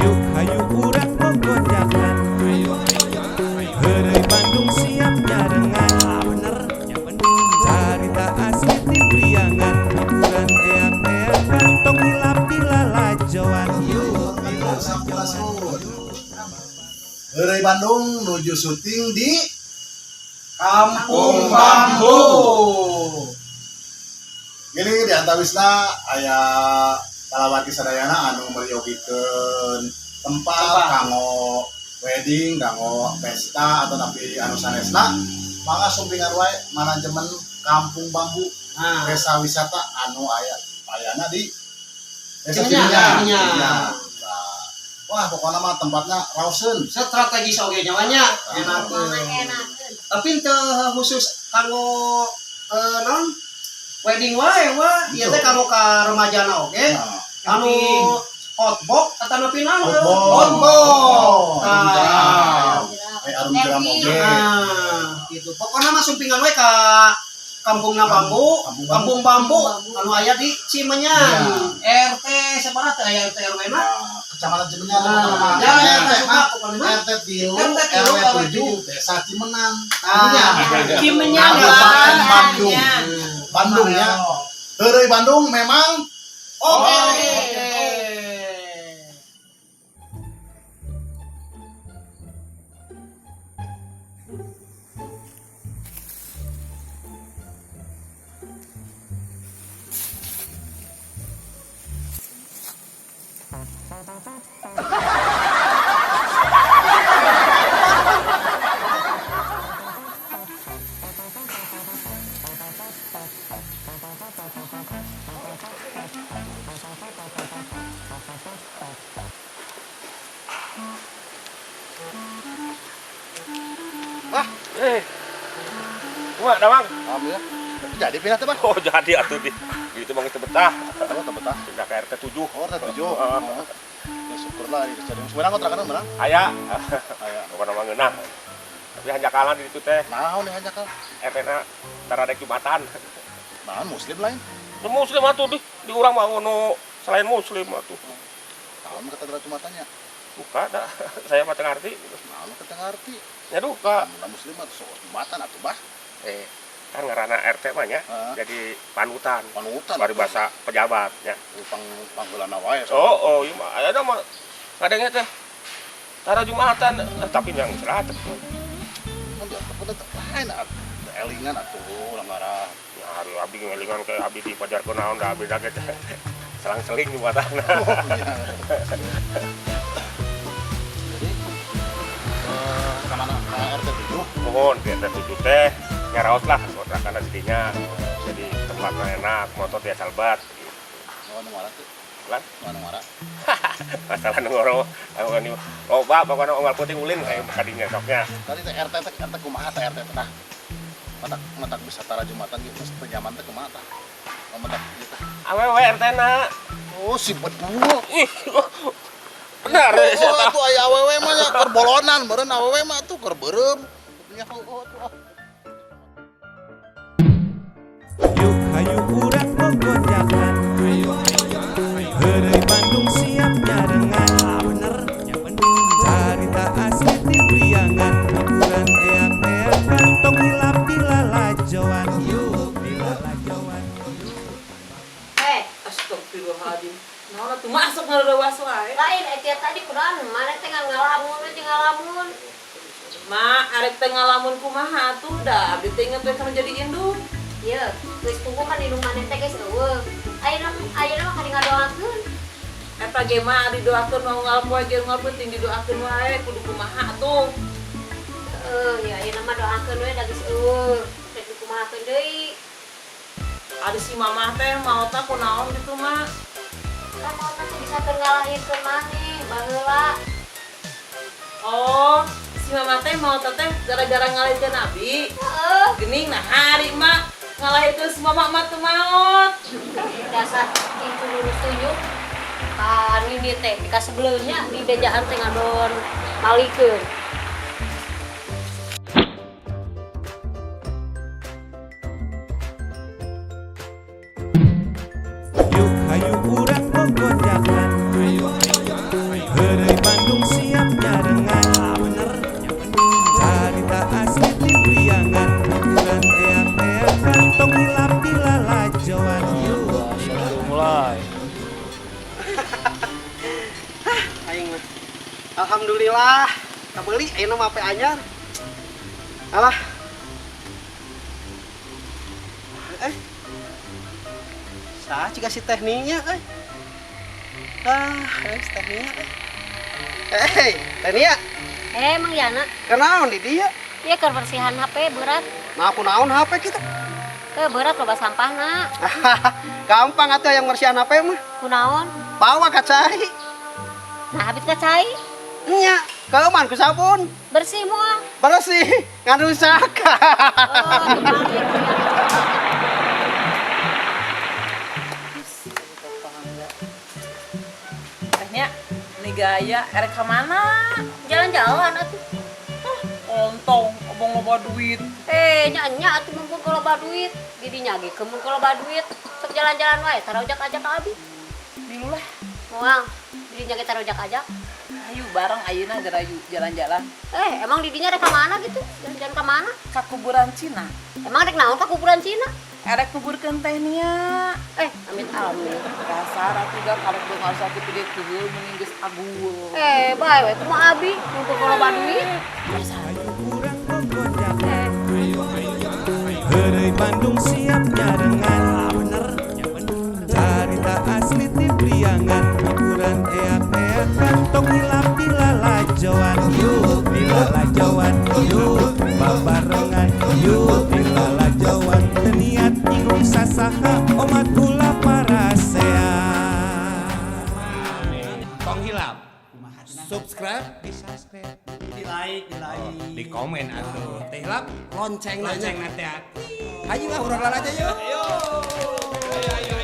Yuk hayu urang gogonjakan. Heureuy Bandung siap nyarengan. Bener. Carita asli ti Priangan, hiburan eak-eakan, tong hilap di lalajoan. Sampurasun. Heureuy Bandung nuju syuting di Kampung Bambu. Gini di antawisna aya kalawargi sadayana anu meryogikeun tempat Tempat. Kanggo wedding, kanggo pesta atau napi anu sanesna, mangga sumpingan wae manajemen Kampung Bambu, Nah, desa wisata anu aya ayana di Desa Cimenyan. Cimenyan. Cimenyan. Cimenyan. Nah, wah, pokoknya mah tempatnya raoseun. Strategis oge nyawanya enak. Enak. Tapi teu khusus kanggo naon? Wedding wae wah, ieu teh kanggo ka remajana oge. Nah, Anu outbox atau nepi naon? Outbox. Outbox. Tah. Aya arum jeram oge. Nah, gitu. Pokoknya mah sumpingan we ka Kampungna Bambu, Kampung Kampung Bambu. Bambu anu aya di Cimenyan. RT sabaraha teh aya RT RW na? Nah, Kecamatan Cimenyan Nah, pokoknya ya, mah. ya, RT suka pokoknya mah. RT 3 RT 3, RW RW 7 Desa Cimenang. Nah, Cimenyan. Kabupaten Bandung. Ya. Bandung ya. Heureuy Bandung memang Oke. oke. Eh, kumaha damang? Alhamdulillah. Jadi pindah teh, Bang. Oh, jadi atuh di itu bang itu betah. Oh, teu betah. Pindah ke RT 7. Oh, RT 7. Oh. Ya syukurlah ini kejadian. Sebenarnya kontrakan menang. Aya. Aya. Bukan mah ngeunah. Tapi hanjakalan di ditu teh. Naon nih hanjakal? RT na tara dek Jumatan. Naon muslim lain? Nu muslim atuh di urang mah nu selain muslim atuh. Naon kata tara Jumatannya? Buka dah. Saya mah teu ngarti. Naon kata ngarti? Ya duka. Mun muslim atuh sok Jumatan atuh bah. Eh, kan ngaranna RT mah nya. Heeh. Jadi panutan. Panutan. Paribasa pejabat nya. Pang panggeulana wae. Oh, oh, ieu mah aya mah ngadengnya teh. Tara Jumatan, tapi yang salah teh. Mun dia teh lain atuh. Elingan atuh langgaran. Ya, hari abdi ngelingan ke abdi di pajarkeun naon da abdi da ge teh. Selang-seling Jumatan. Oh, iya. Jadi ke mana? Ke RT 7. Mohon di RT 7 teh nyaraos lah kontrakan di dinya. Jadi tempatnya enak, motor tiasa lebat gitu. Oh, nu ngora tuh. Lan, Nu ngora. masalah nu ngoro, anu ini loba pokoknya unggal peuting ulin kayak kadinya soknya. Tadi teh RT teh RT kumaha teh RT teh tah. Matak matak bisa tara Jumatan gitu terus teu nyaman teh kumaha tah. Oh, matak gitu. Awewe RT na. Oh, si bedul. Ih. Benar ya, Oh, atuh aya awewe mah nya keur bolonan, meureun awewe mah atuh keur beureum. Nya oh, atuh ah. Yuk hayu urang gogonjakan. Heureuy Bandung siap nyarengan. Bener. Carita asli ti Priangan, hiburan eak-eakan, tong hilap di lalajoan. Di lalajoan. Eh, Astagfirullahaladzim. Naon atuh masuk ngareuwas wae. Lain eh tadi kunaon mana teh ngalamun aja ngalamun. Ma, arek teh ngalamun kumaha atuh da abdi teh inget we kana jadi indung. Ieu, geus pungku kan indung maneh teh geus eueuh. Ayeuna ayeuna mah kadi ngadoakeun. Eta ge mah didoakeun mau unggal poe ge unggal peuting didoakeun wae kudu kumaha atuh. Heeh, ya ayeuna mah doakeun we da geus eueuh. Rek dikumahakeun deui. Ari si mamah teh maotna kunaon gitu mah. Kan maotna teh bisa keur ngalahirkeun maneh baheula. Oh, si mamah teh maotna teh gara-gara ngalahirkeun abi. Heeh. Geuning nah hari mah ngalahirkeun si mamah mah teu maot. Dasar itu nu tunjuk kan ini teh dika sebelumnya di bejaan teh ngadon malikeun. Yuk hayu urang gogonjakan. Heureuy Alhamdulillah, kabeli ayeuna mah HP anyar. Alah. Eh. Saha ciga si Teh Nia euy. Ah, si Teh Nia eh. Eh, Teh Nia, Eh, Mang Yana, kenaon di dia? ieu keur bersihan HP berat. Nah, aku naon HP kita? Ke berat loba sampahna. Gampang atuh yang bersihan HP mah. Kunaon? Bawa ka cai. Nah, habis ka cai, Nya, keuman ku sabun. Bersih moal. Bersih, ngan rusak. Oh, gampang ya, Mang Yana. Teh Nia, nih gaya erek ka mana? Jalan-jalan atuh. Ontong, obong loba duit. Eh, nya nya atuh mumpung loba duit. Didinya ge kemun loba duit. Sok jalan-jalan wae, tarojak-ajak ka abi. Milu lah. Moal, didinya ge tarojak-ajak. Ayo bareng ayeuna gerayu jalan-jalan. Eh, emang didinya rek ka mana gitu? Jalan-jalan ka mana? Ka kuburan Cina. Emang rek naon ka kuburan Cina? Erek kuburkeun Teh Nia. Eh, amit amit. Dasar atuh da karek beunghar sakitu ge keuheul mending geus agul. Eh, bae we kumaha abi mumpung loba duit. Hayu urang gogonjakan. Heureuy Bandung siap nyarengan. Bener. Carita asli ti Priangan, hiburan eak-eakan, tong hilap dilalajoan. Yuk dilalajoan, yuk babarengan, yuk dilalajoan. Teu niat nyinggung sasaha, omat ulah parasea. Tong hilap. Subscribe, di subscribe, Di like, di like. Di komen atuh. Teh hilap, Lonceng. Lonceng nanti. Ayo lah, urang lalajo yuk. Ayo. Ayo, ayo.